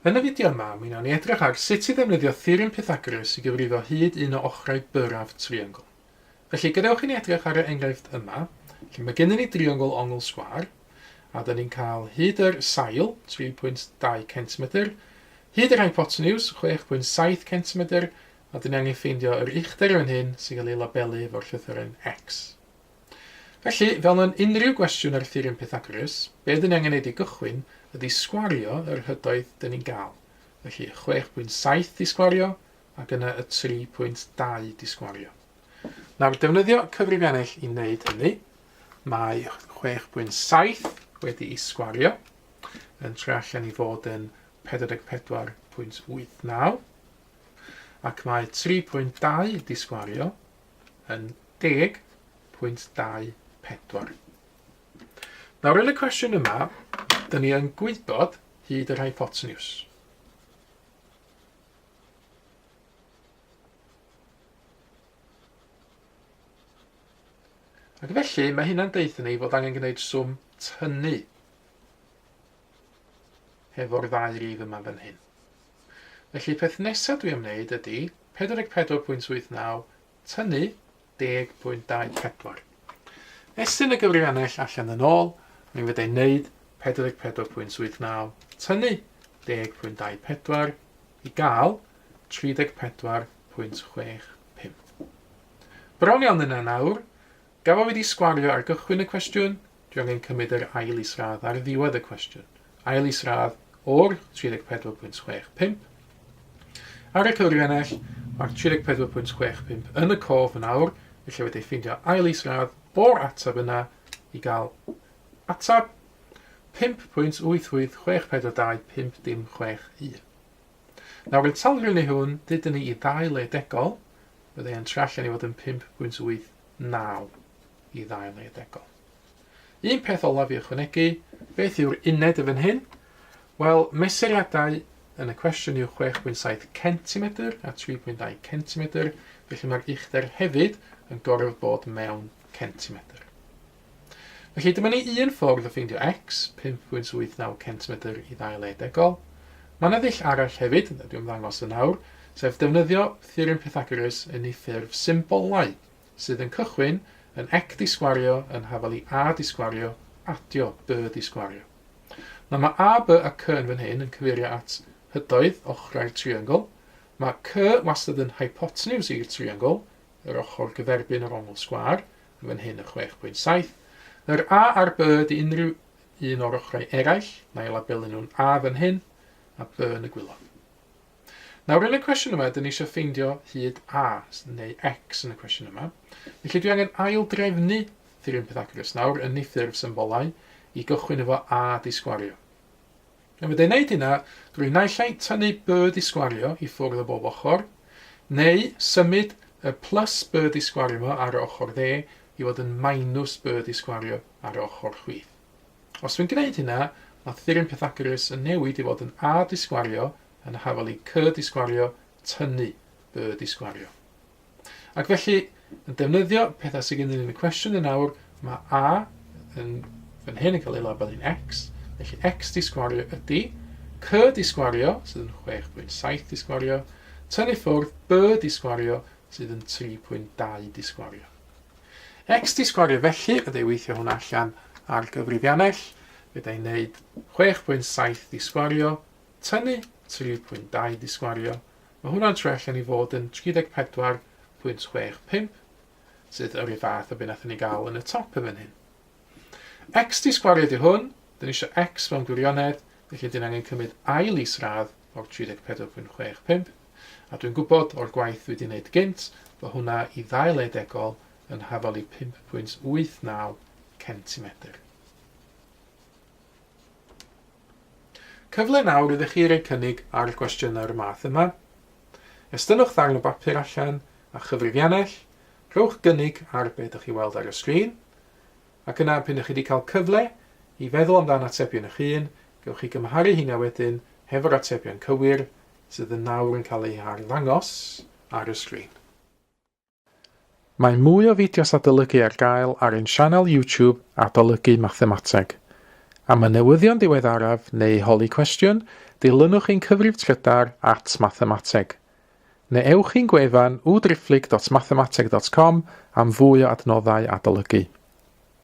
Yn y fideo yma, mi wnawn ni edrych ar sut i ddefnyddio Theorem Pythagoras i gyfrifo hyd un o ochrau byrraf triongl. Felly, gadewch i ni edrych ar y enghraifft yma, lle mae gennym ni driongl ongl sgwâr, a dyn ni'n cael hyd yr sail, 3.2 centimetr, hyd yr hypotenws, 6.7 centimetr, a dyn ni angen ffeindio yr uchder yn fan hyn sy'n cael ei labelu efo'r llythyren X. Felly, fel mewn unrhyw gwestiwn ar Theorem Pythagoras, be dyn ni angen neud i gychwyn ydy sgwario yr hydoedd dyn ni'n gael. Felly, 6.7 di sgwario, ac yna y 3.2 di sgwario. Nawr, defnyddio cyfrifiannell i wneud hynny, mae 6.7 wedi'i sgwario yn troi allan i fod yn 44.89, ac mae 3.2 di sgwario yn 10.24. Nawr yn y cwestiwn yma, dyn ni yn gwybod hyd yr hypotenws. Ac felly, mae hynna'n deutha ni fod angen gwneud swm tynnu hefo'r ddau rif yma fan hyn. Felly, peth nesaf dwi am wneud ydy 44.89 tynnu 10.24. Estyn y gyfrifiannell allan yn ôl, mi fydda i'n wneud 44.89 tynnu 10.24 i gael 34.65. Bron iawn yna nawr. Gafodd fi di sgwario ar gychwyn y cwestiwn, dwi angen cymryd yr ail isradd ar ddiwedd y cwestiwn. Ail isradd o'r 34.65. Ar y cyfrifiannell, mae'r 34.65 yn y cof yn awr, felly wedi ffeindio ail isradd o'r ateb yna i gael ateb 5.886425 Nawr, yn talgrynnu hwn, dydyn ni i ddau le degol, byddai yn troi allan i fod yn 5.89 i ddau le degol. Un peth olaf i ychwanegu, beth yw'r uned y fan hyn? Wel, mesuriadau yn y cwestiwn yw 6.7 centimetr a 3.2 centimetr, felly mae'r uchder hefyd yn gorfod bod mewn centimetr. Felly dyma ni un ffordd o ffeindio x, 5.89 centimetr i ddau le degol. Mae yna ddull arall hefyd, na dwi'n ddangos yn awr, sef defnyddio Theorem Pythagoras yn ei ffurf symbolau, sydd yn cychwyn yn x di sgwario yn hafal i a di sgwario adio b di sgwario. Nawr mae a, b a c yn fan hyn yn cyfeirio at hydoedd ochrau'r triongl. Mae c wastad yn hypotenws i'r triongl, yr ochr gyferbyn o'r ongl sgwâr, yn fan hyn y 6.7. Yr A a'r B ydy unrhyw un o'r ochrau eraill, na i labelu nhw'n A fan hyn a B yn y gwylod. Nawr yn y cwestiwn yma, dyn ni eisiau ffeindio hyd A, neu X yn y cwestiwn yma. Felly dwi angen ail drefnu Theorem Pythagoras nawr yn ei ffurf symbolau i gychwyn efo A di sgwario. A fydda i'n neud hynna drwy naill ai tynnu B di sgwario i ffwrdd o bob ochr, neu symud y plus B di sgwario yma ar y ochr dde i fod yn minus B di sgwario ar y ochr chwith. Os dwi'n gwneud hynna, mae Theorem Pythagoras yn newid i fod yn A di sgwario yn hafal i C di sgwario tynnu B di sgwario. Ac felly, yn defnyddio pethau sydd gennym ni yn y cwestiwn yn awr, mae A yn fan hyn yn cael ei labelu'n X, felly X di sgwario ydy C di sgwario, sydd yn 6.7 di sgwario, tynnu ffwrdd B di sgwario, sydd yn 3.2 di sgwario. X di sgwario felly, fydda i weithio hwnna allan ar gyfrifiannell, fydda i'n neud 6.7 di sgwario, tynnu 3.2 di sgwario, Mae hwnna'n troi allan i fod yn 34.65, sydd yr un fath o be nathon ni gael yn y top yn fan hyn. X di sgwario ydy hwn, dyn ni eisiau x mewn gwirionedd, felly dyn angen cymryd ail isradd o'r 34.65, a dwi'n gwybod o'r gwaith dwi wedi wneud gynt, bod hwnna i ddau le degol yn hafal i 5.89 centimetr. Cyfle nawr iddo chi roi cynnig ar gwestiynau'r math yma. Estynnwch ddarn o bapur allan a chyfrifiannell, rhowch gynnig ar be ydych chi weld ar y sgrin, ac yna pan ydych chi wedi cael cyfle i feddwl amdan atebion eich hun, gewch chi gymharu hynna wedyn hefo'r atebion cywir sydd yn nawr yn cael eu harddangos ar y sgrin. Mae mwy o fideos adolygu ar gael ar ein sianel YouTube Adolygu Mathemateg. Am y newyddion diweddaraf neu holi cwestiwn, dilynwch ein cyfrif trydar at mathemateg. Neu ewch i'n gwefan www.mathemateg.com am fwy o adnoddau adolygu.